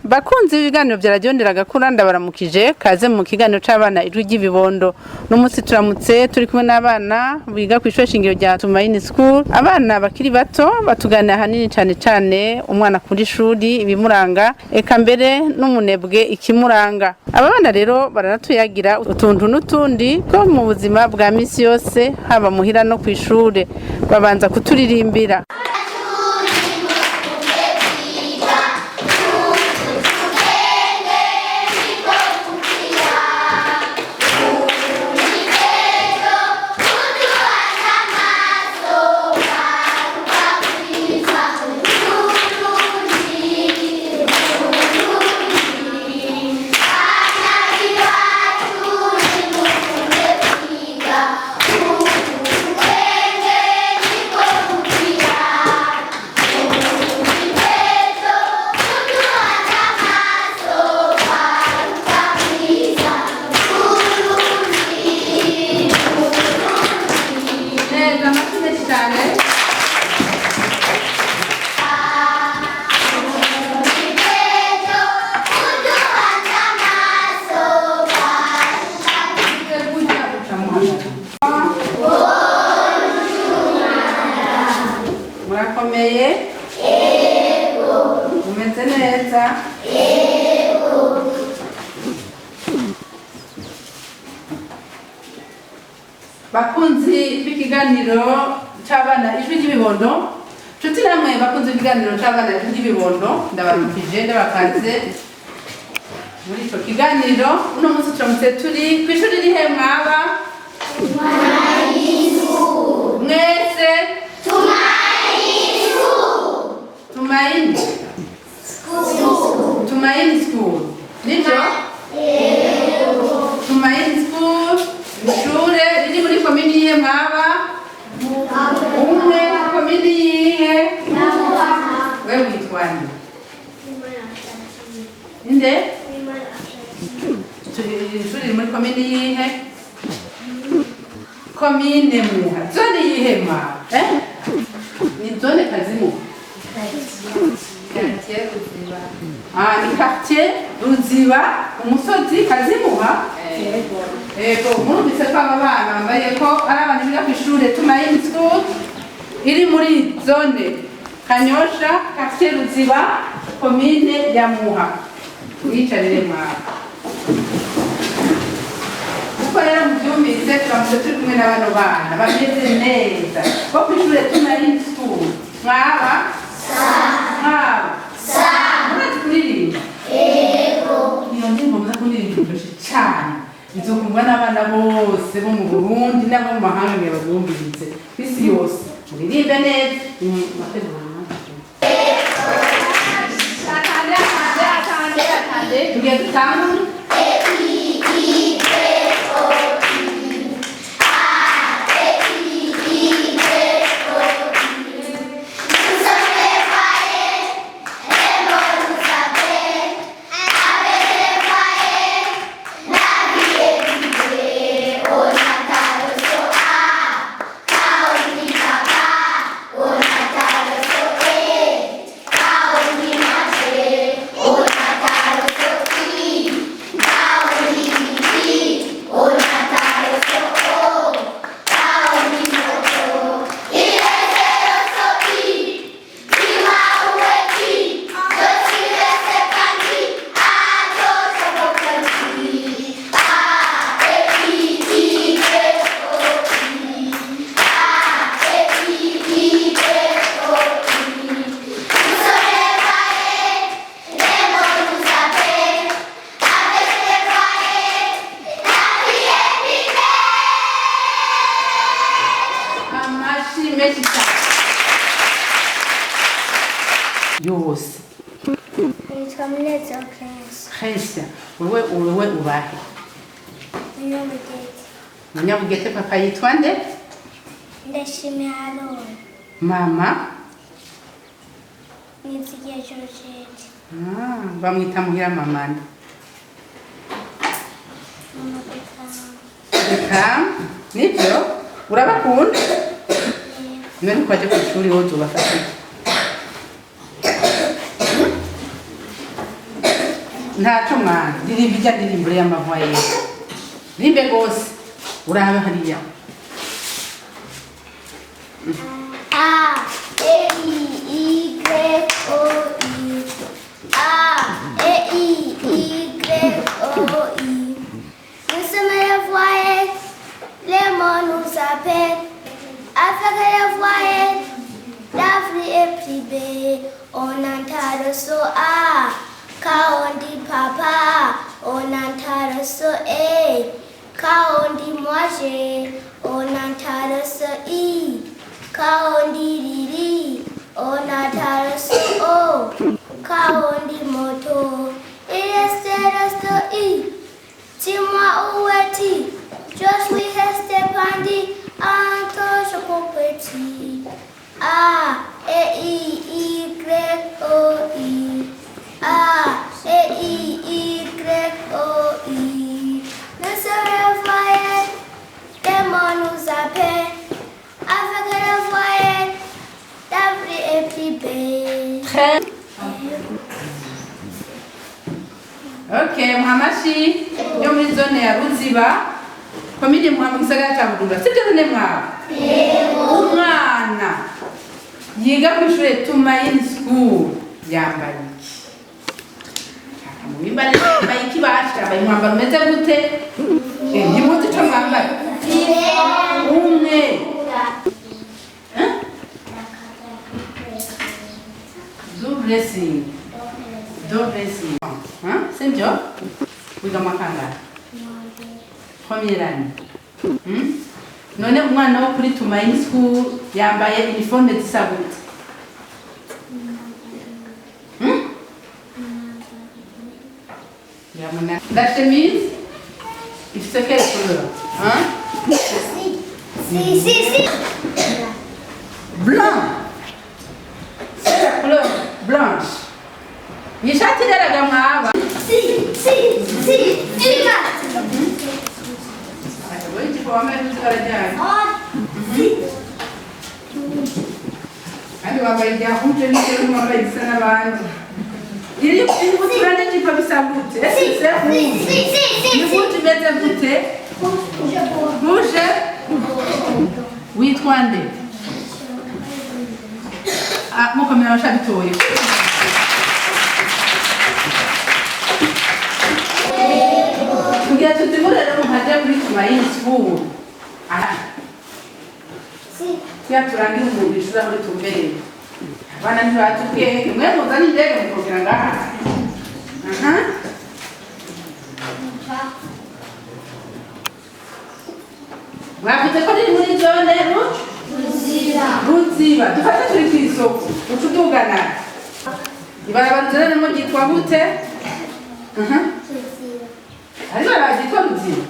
Bakunzi b'ibiganiro vya radiyo Nderagakura, ndabaramukije. Kaze mu kiganiro c'abana Ijwi ry'Ibibondo. N'umunsi turamutse turi kumwe n'abana biga kw'ishure shingiro rya Tumaini School. Abana bakiri bato batuganira ahanini cane cane umwana akunda ishuri, ibimuranga, eka mbere n'umunebwe ikimuranga. Aba bana rero baranatuyagira utuntu n'utundi two mu buzima bwa misi yose, haba muhira no kw'ishure. Babanza kuturirimbira. Neza, amashyi menshi cyane. Murakomeye? Mumeze neza? Bakunzi b'ikiganiro c'abana Ijwi ry'Ibibondo, nshuti namwe bakunzi b'ikiganiro c'abana Ijwi ry'Ibibondo, ndabaramukije, ndabakaze muri ico kiganiro. Uno munsi turamutse turi kw'ishuri rihe mwaba mwese? Tumaini, Tumaini School, nivyo? Tumaini School, ishure riri muri komini yihe mwaba? Umwe, komini yihe? We witwa nde? Inde? Ishure riri muri komini yihe? Komine Muha, zone yihe mwaba? Eh? Ni zone Kazimu? Ah, ni quartier Ruziba, umusozi Kazimuha. Ego, murumvise ko aba bana bambaye ko ari abantu biga kw'ishure Tumaini School iri muri zone Kanyosha, quartier Ruziba, komine ya Muha. Mwicarire mwaba. Kuko rero muvyumvise, turamutse turi kumwe na bano bana bameze neza bo kw'ishure Tumaini School. Mwaba? Mwaba? Murazi kuririmba? Iyo ndirimbo muza kuririmba iryoshe cane, izokundwa n'abana bose bo mu Burundi n'abo mu mahanga ngira babumvirize kw'isi yose. Muririmbe neza. Tugiye dutangure. Amashi menshi cyane yose. Nitwa Munezero Prince. Prince, wewe ubahe? Munyabugete. Munyabugete. Papa yitwa nde? Ndashimiye Aroni. Mama? Nizigiye Georgette. Ah, bamwita muhira mama nde? Mama Bekamu. Bekamu, nibyo? Urabakunda? Yego. None ko waje kw'ishuri, wowe uzobafasha iki? Ntaco mwana, ririmba ijya ndirimbo y'amavoyelles. Rimbe gose, urabe hariya. A, E, I, Y, O, I. A, E, I, Y, O, I. Nous sommes les voyelles, les mots nous appellent. Avec les voyelles, la vie est privée. On entend le son A, quand on dit papa. On entend le son E, quand on dit moi j'ai. On entend le son I, quand on dit Lili. On entend le son O, quand on dit moto. Il reste le son I. Dis-moi où es-tu? Je suis resté pendu entre je petit. A, E, I, Y, O, I. A, E, I, Y, O, I. Nous sommes les voyelles, des mots nous appellent. Avec les voyelles, la vie est plus belle. Très. Ok, muhamashi yo muri zone ya Ruziba, komine Muhanga, mu gisagara ca Bujumbura, sibyo none mwaba? Umwana yiga kw'ishure Tumaini School yambaye iki? Shaka mubimbane, yambaye iki basha? Yambaye umwambaro umeze gute? Ntimuzi ico mwambaye? Umwe. Eh? Do blessing. Do blessing. Hein? Sibyo? Wiga mu kangahe? Première année. None umwana wo kuri Tumaini School yambaye uniforme zisa gute? Hmm? Yamuna. La chemise ifise quelle couleur? Hein? Si, si, si. Blanc. C'est la couleur blanche. Ni ishati reraga mwaba. Si, si, si, si. Wowe ijipo wambaye n'ibara ryayo. Kandi wambaye irya rouge n'iryo wambaye ibisa n'abandi. Iri ibutura n'ijipo bisa gute? Ese c'est rouge? Si, si, si, Ni rouge imeze gute? Rouge? Witwa nde? Ah, mukomera abashabitoye. Kugira tuzimure rero muhaje kuri Tumaini School. Aha. Si. Kugira turangire umuntu ishuri aho ritumbereye. Abana ntibatubwiye, mwe muzane indege mukogera ngaha. Aha. Mwavuze ko riri muri zone Ruziba. Dufate turi kw'isoko. Uca udugana. Ibarabara uzananemo ryitwa gute? Aha. Hari ibarabara ryitwa Ruziba?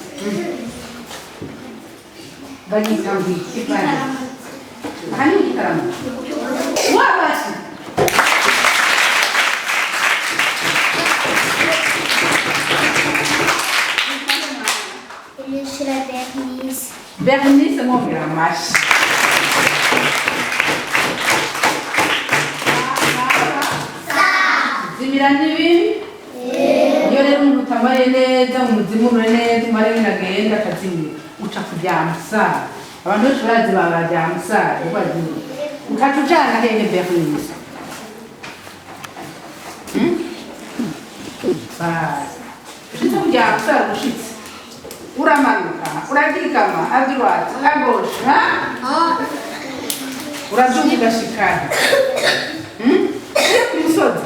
Baryita ngo iki bari? Aha ni mu Gitarama. Wabashi. Yishura Bernice. Bernice mwongera amashi. Zimira ni bibi? Iyo rero umuntu utambaye neza, umuzimure neza, umare binagenda akazimira. Uca kuryamsa. Abantu benshi barazi bararyamsa, ubazimira. Ukaca ujana hehe Bernice? Basi. Ushitse kuryamsa ushitse. Uramanuka, uragikama, à droite, à gauche, ha? Uraduga ugashikana. Uri ku musozi.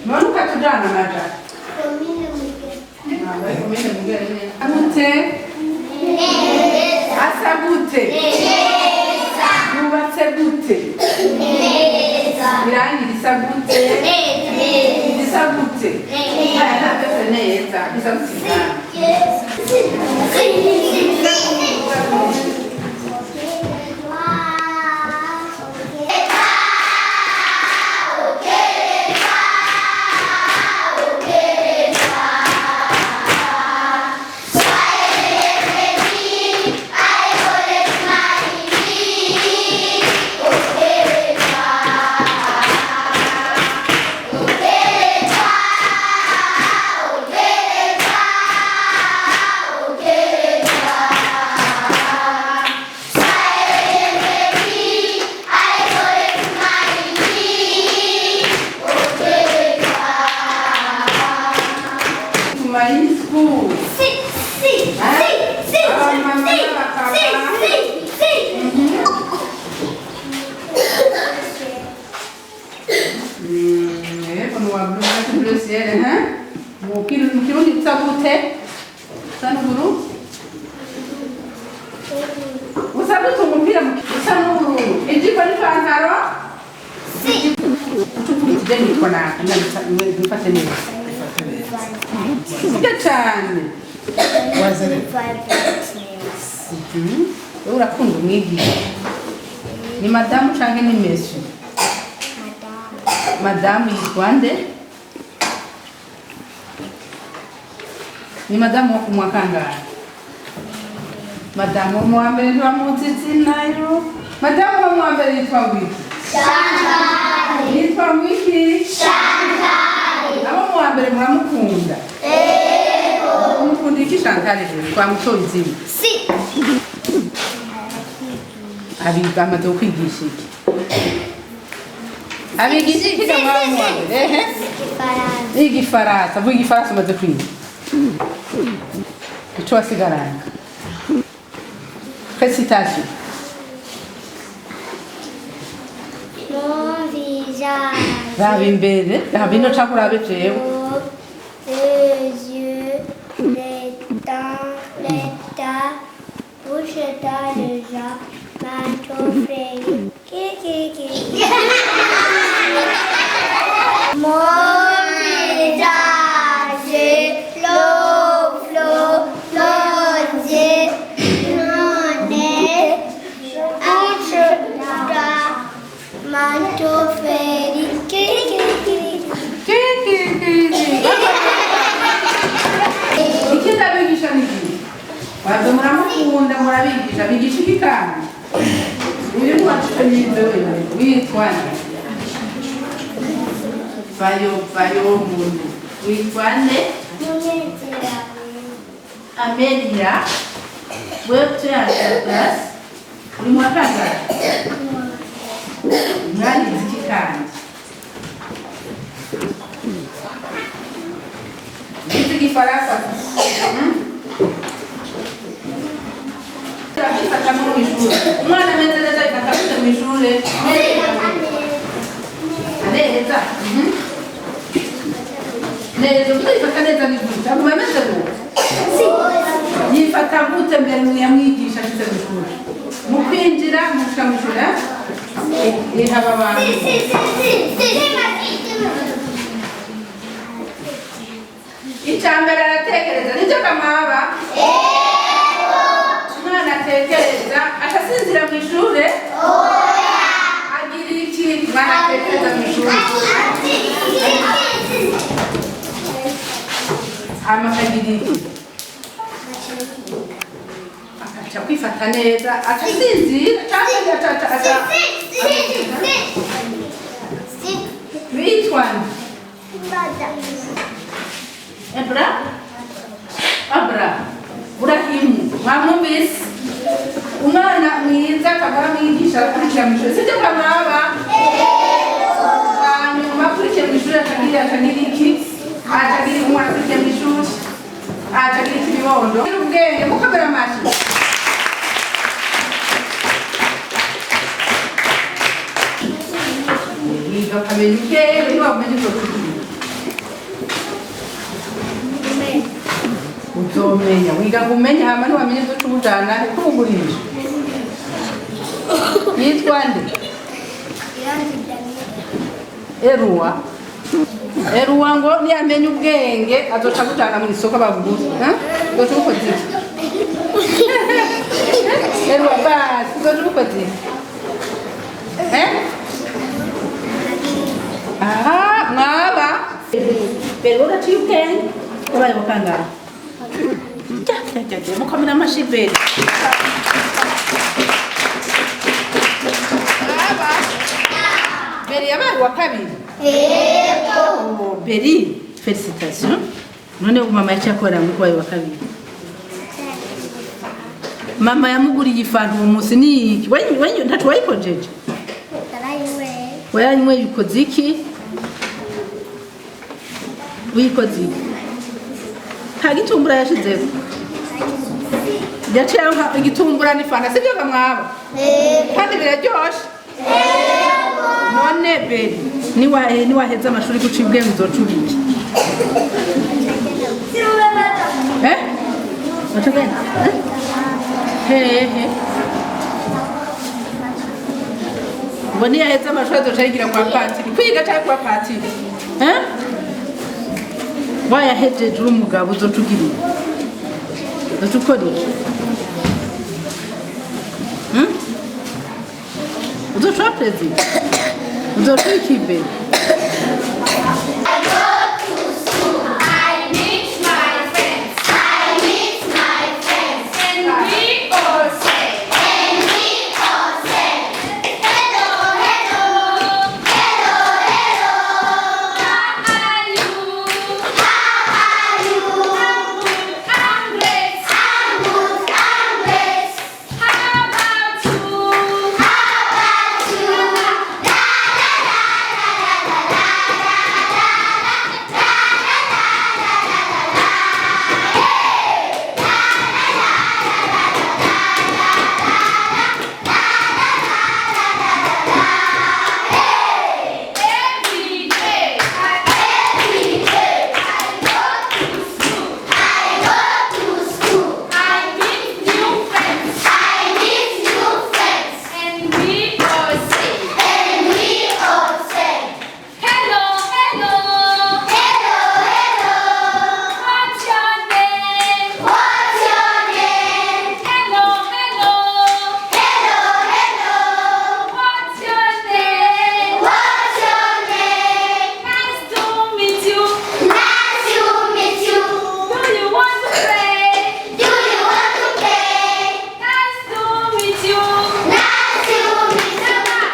None ukatujana amaja. Komine Mugere. Komine Mugere neza. Gute? Asa gute? Yubatse gute? Irangi risa gute? Risa gute? Aya ntavyose neza. Risa gute irangi? Usa gute? Usa n'ubururu? Usa gute umupira usa n'ubururu? Ijipo n'ipantaro? Ucukurikije nitwa naka ndabifate neza. Vuga cyane. Wowe urakunda umwigisha? Ni madamu canke ni monsieur? Madamu yitwa nde? Ni madamu wo kumwa kangahe? Madamu wo mu wa mbere ntibamuzi izina yo. Madamu wo mu wa mbere yitwa ngwiki? Yitwa ngwiki? Abo mu wa mbere muramukunda? Umukunda iki Chantal rero? Twamutoye izina. Abiga amaze kwigisha iki? Abigisha iki ga mwaba mu wa mbere? Ehe. Igifaransa. Vuga igifaransa umaze kwiga. Ico wasigaranye. Récitation. Mon visage. Raba imbere, raba ino canke urabe jewe. Les yeux, les dents, les tas, bouche dans le jambes, manteau frayé, ki ki ki. Mon visage, l'eau, l'eau, l'osier, mon nez, bouche dans, manteau frayé, ki ki ki. Ki, ki, ki, ki. Ikindi abigisha ni iki? Wabyo muramukunda murabigisha, bigisha iki kandi? Uyu ni wacu yize wenyine, witwa nde? Vayo, vayo muntu. Witwa nde? Amelia. Wewe tu es en quelle classe? Uri mu wa kangahe? Mwarize iki kandi? Wize igifaransa? Turabifata mu ishuri. Umwana ameze neza abifata gute mu ishuri? Neza. Neza, utayifata neza ni gute? Aguma ameze gute? Yifata gute mbere yamwigisha ashitse mu ishuri? Mu kwinjira, mu gushika mu ishuri, eh? Haba abantu. Icya mbere aratekereza, nibyo kamwaba? Umwana atekereza, acasinzira mu ishure? Agira iki? Umwana atekereza mu ishure. Hama akagira iki? Akaca kwifata neza, acasinzira, canke aca witwa nde? Ebra? Abra. Burahimu. Mwamwumvise? Umwana mwiza akagara mwigisha arakurikira mu ishuri. Sibyo kamwaba? Hanyuma akurikiye mu ishuri atagira atagira iki? Atagira umwana akurikiye mu ishuri. Atagira iki bibondo? Ubwenge mukomera amashyi. Wiga ukamenya ubwenge ntiwamenya uzokugira. Uzomenya, wiga kumenya hama ntiwamenya uzoca ubujana kubugurisha. Yitwa nde? Eruwa. Eruwa ngo niyamenya ubwenge azoca abujana mu isoko babugure. Uzoca ubukoze iki? Eruwa basi uzoca ubukoze iki? Eh? Aha, mwaba. Bero uraciye ubwenge. Wabaye mukangara. Mukomera amashyi beri. Mwaba. Beri yabaye uwa kabiri. Yego. Beri, félicitations. None ubu mama yaciye akora ngo ubaye uwa kabiri. Mama yamuguriye ifanta uwo munsi ni iki? Wenyu ntaco wayikojeje? Wayanyweye ukoze iki? Wikoze iki? Nta gitumbura yashizeko. Yaciye aronka igitumbura n'ifanta, sivyo ga mwaba? Kandi biraryoshe. None Beri, niwaheza amashuri guca ubwenge uzoca uba iki? Eh? Utugenda? Eh? Hehe. Ngo niyaheze amashuri azoca yigira kwa patiri. Kwiga canke kwa patiri? Eh? Wayahejeje uri umugabo uzoca ugira iki? Uzoca ukora iki? Hmm? Uzoca uba perezida? Uzoca uba iki imbere? I go to school. I meet my friends I meet my friends. and we all say And we all say, hello, hello, hello, hello. how are you? How are you? I'm good, I'm great. I'm good, I'm great. How about you? How about you? La la la la la la la la la la la la la la. Hey! La la la la la la la la la la la la. Hey! Every day I Every day I go to school. I go to school. I meet new friends I meet new friends. and we all say And we all say, hello, hello. hello, hello. What's your name? What's your name? Hello, hello. Hello, hello. What's your name? What's your name? Nice to meet you. Nice to meet you. Do you want to play? Do you want to play? Nice to meet you. Nice to meet you. La la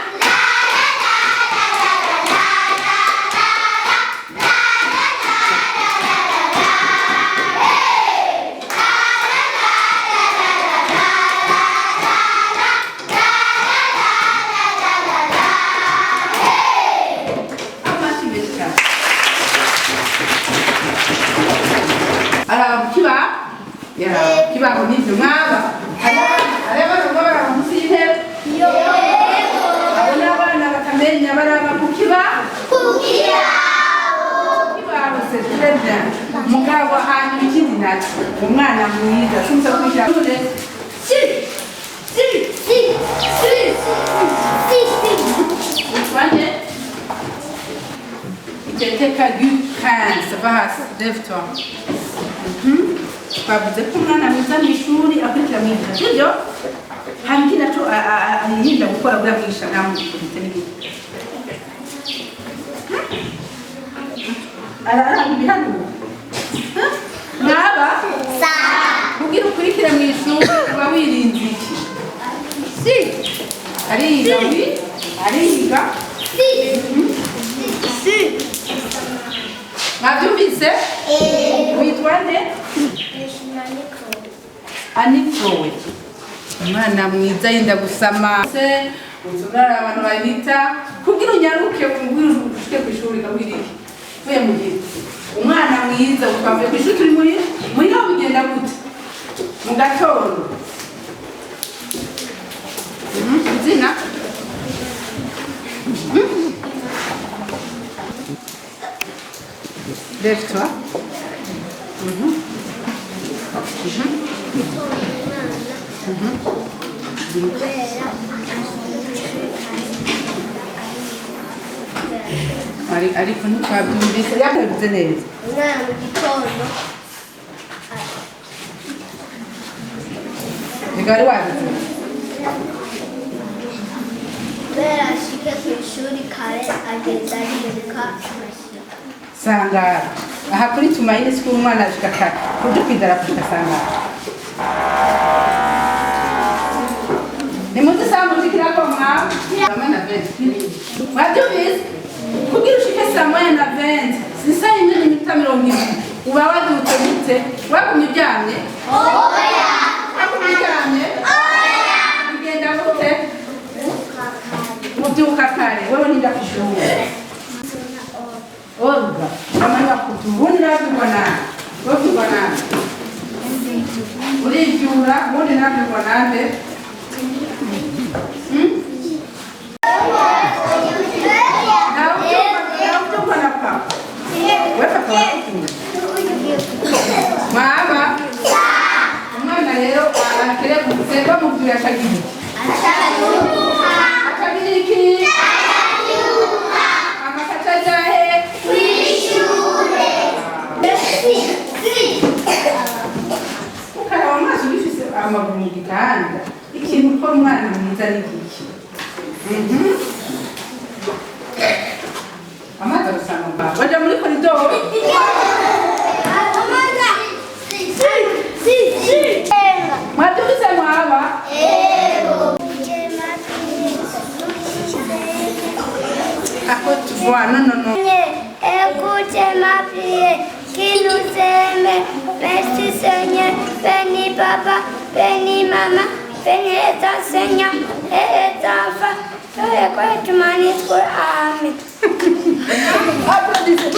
la la la la la la la la la la la la la. Hey! La la la la la la la la la la la la la la. Hey! Amashyi menshi cyane. Araba ku kibaho? Yaraba ku kibaho n'ivyo mwaba. Hariho abana baba baraba munsi y'intebe. Abo ni abana batamenya baraba ku kibaho. Kibaho c'est très bien. Mugabo hanyuma ikindi naco umwana mwiza sinza kwishyura Si, si, si, si, si, si. Witwa nde? Iteteka du prince va hasi lève-toi. Twavuze ko umwana mwiza mu ishuri akurikira mwigisha sibyo hanyuma ikindi naco yirinda gukora buriya mwigisha ntamukubite n'ibindi araranga ibihanuro mwaba kugira ukurikire mu ishuri uba wirinze iki Si, ariga wi ariga si, si. Mwabyumvise witwa nde? Anitowe umwana mwiza yenda gusama se uzurara abantu babita kugira unyaruke kugira ushike ku ishuri kabwira iki uvuye mu gihe umwana mwiza twavuye ku ishuri turi muri muhira bigenda gute mu gatondo. Izina. Lève-toi. Kubera Ariko ntitwabyumvise yabivuze neza. Umwana mu gitondo Reka wari wabivuze. Kubera ashike ku ishuri kare agenda ariruka agashika. Sangara aha kuri Tumaini School umwana ashika kare kuja kwidarapo ugasangara nimuzi saa mushikirako mwawe saa na 20 mwabyumvise kugira ushike saa 1 na 20 si saa 1:20 uba wadutse gute wagumye uryamye wagumye uryamye bigenda gute mubyuka kare wewe ninda kw'ishuri Olga, mama niwakubyura ubundi nabyurwa nande wobyurwa nande uribyura ubundi nabyurwa nande. Hmm? Nawe ubyumva na papa we papa wakubyura. Acagira iki? Amakaca ajahe? Ukaraba amaso ugifise amaguru mu gitanda, ikintu ukora umwana mwiza ni giki? Mhm. Amazi agusanga mu mbaho. Baja muri koridoro. Mwabyumvise mwaba? Ako tuvoa, no, no, no. Écoutez ma prière, qui nous aime. Merci Seigneur, bénis papa, bénis maman, bénis les enseignants et les enfants. Je le Amen. Applaudissez.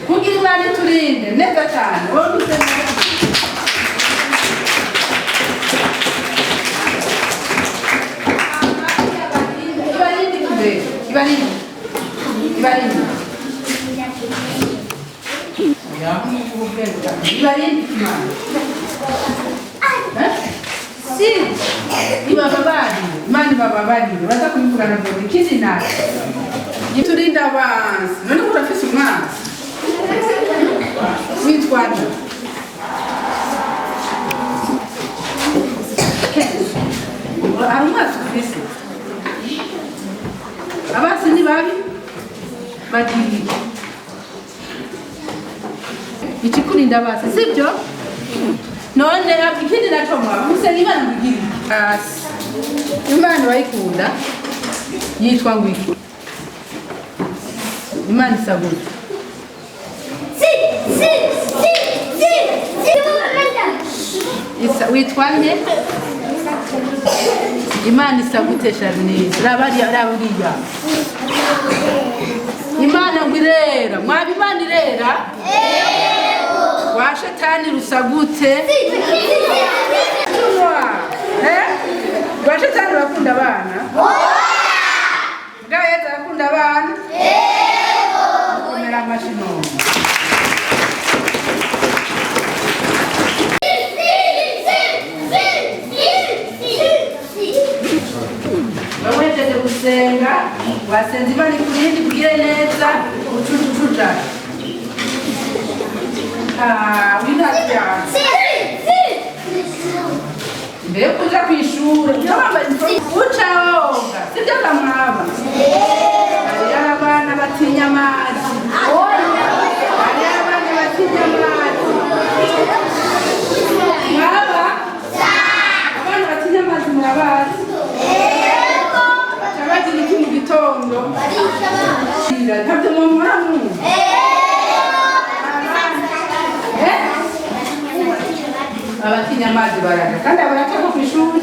Kugira Imana iturinde neza cyane, wowe use neza. Ibarinde ikibere, ibarinde, ibarinde. Oya, ibarinde Imana. Eh? Si ibababarire, Imana ibababarire, baza kubivugana ngo ikindi nawe turinde abansi. None ko urafise umwansi witwa nde? Hari umwansi ufise? Abansi ni babi, bagira iki? Ikikurinda abansi sibyo? None ikindi naco mwaba musenga Imana ngo igire iki? Hasi Imana urayikunda, yitwa ngo iki? Imana isa gute? Isa witwa nde? Imana isa gute? Sharnise, raba raba uriya. Imana ngo irera mwaba? Imana irera wa shetani rusa gute? Eh? Rwa shetani urakunda abana bwa Yezu, arakunda abana. Komera amashi none. Bawejeje gusenga, wasenze Imana ikurinde, ikugire neza, ucucucuja winatyanze mbere yo kuja kw'ishure wambaye uca woga, sibyo kamwaba? Hariyo abana batinya amazi, hariyo abana batinya amazi mwaba. Abana batinya amazi murabazi? Baca bagira iki mu gitondo? Ntabyo mumora mwumva? Eh? Abatinya amazi baraja kandi baracako ku ishuri.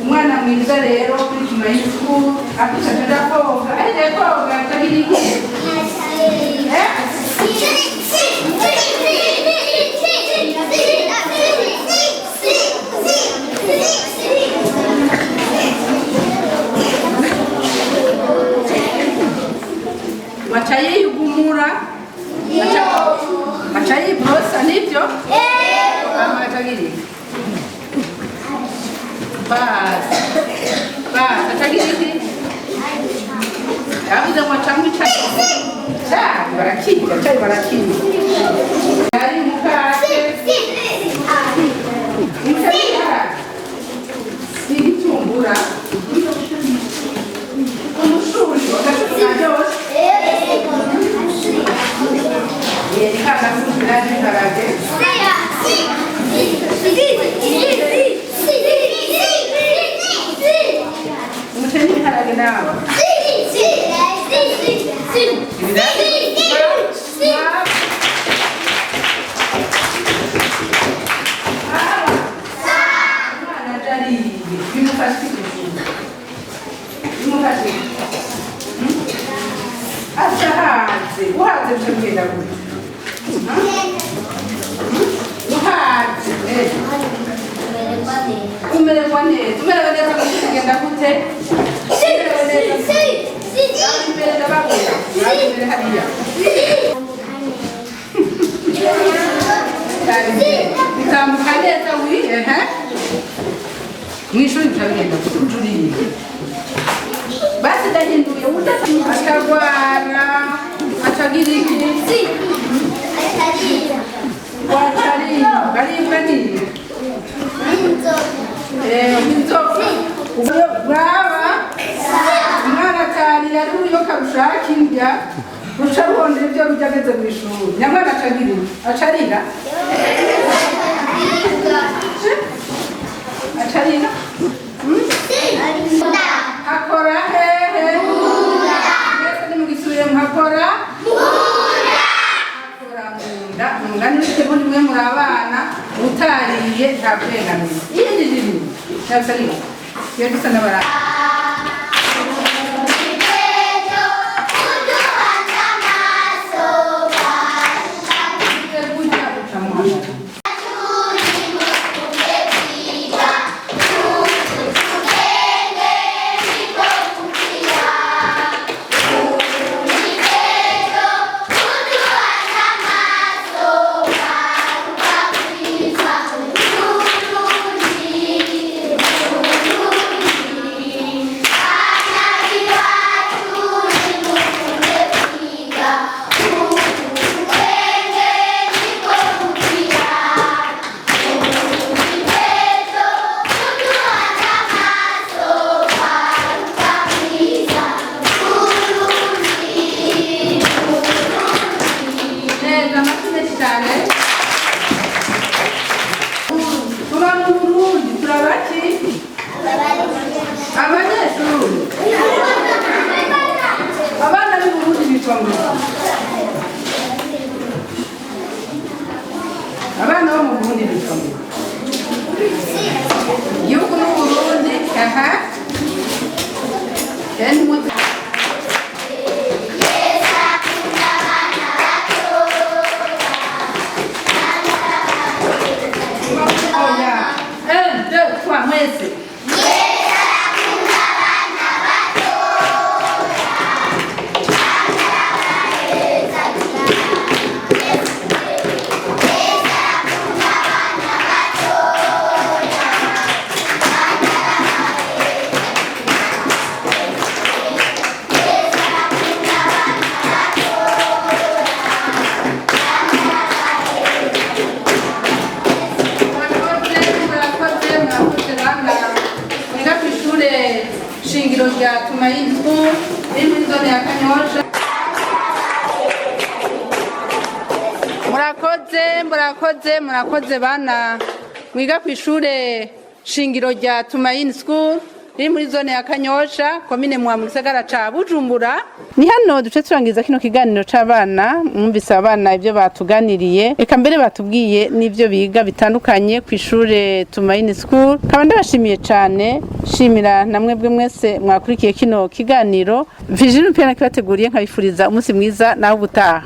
Umwana mwiza rero kuri Tumaini School afise aja koga, ahejeje koga atagira iki? Eh? Waca yiyugumura, aca yiborosa, nibyo? Hama atagira iki? Basi basi, atagira iki? Yavuze ngo acanywe icayi, cayi barakirya, cayi barakirya. Ari mukate mukate igitumbura, umushusho, agashusho karyoshe. Kagashusho n'ibiharage. Umuceri n'ibiharage nawe. Umwana aje ariye, bimufashe iki? Bimufashe iki? Aca hanze, uhanze bica bigenda gute? Uhanze umererwa neza, umerewe neza gute? Bigenda gute umerewe neza? Imbere ndababwira, imbere hariya. Cyari imbere. Utambuka neza wi ehe. Mw'ishuri bica bigenda gute? Uca uririmba. Basi ndahinduye, akagwara acagira iki? Wacaribwa, aribwa niyo inzoka. Ubwo bwaba umwana atarira ari uruyoka rushaka indya, ruca ruhondera ibyo rujya ageze mu ishuri. Nyamwana acagira iki? Acarira, acarira. Hakora hehe? Mwese nimugisubiremo, hakora, hakora munda. Umugani w'ikirundi, mwe muri abana, utariye nta burenganzira. Yindi riri ntabwo iyo dusa n'abara. Burya ucamuhamagara. Neza, amashyi menshi cyane. Tuba mu Burundi, turabaki abanyeshuri. Abana b'i Burundi bitwa ngo iki? Abana bo mu Burundi bitwa ngo iki? Igihugu n'u Burundi. Aha. Then oya. Un, deux, trois, mwese. Murakoze, murakoze, murakoze bana mwiga ku ishure shingiro rya Tumaini School riri muri zone ya Kanyosha. Murakoze, murakoze, murakoze bana mwiga ku ishure shingiro rya Tumaini School riri muri zone ya Kanyosha, komine Muha, mu gisagara ca Bujumbura. Ni hano duce turangiza kino kiganiro c'abana. Mwumvise abana ibyo batuganiriye, eka mbere batubwiye n'ibyo biga bitandukanye ku ishure Tumaini School. Nkaba ndabashimiye cane, shimira na mwebwe mwese mwakurikiye kino kiganiro. Virginie Mpera kibateguriye, nkabifuriza umunsi mwiza nawe ubutaha.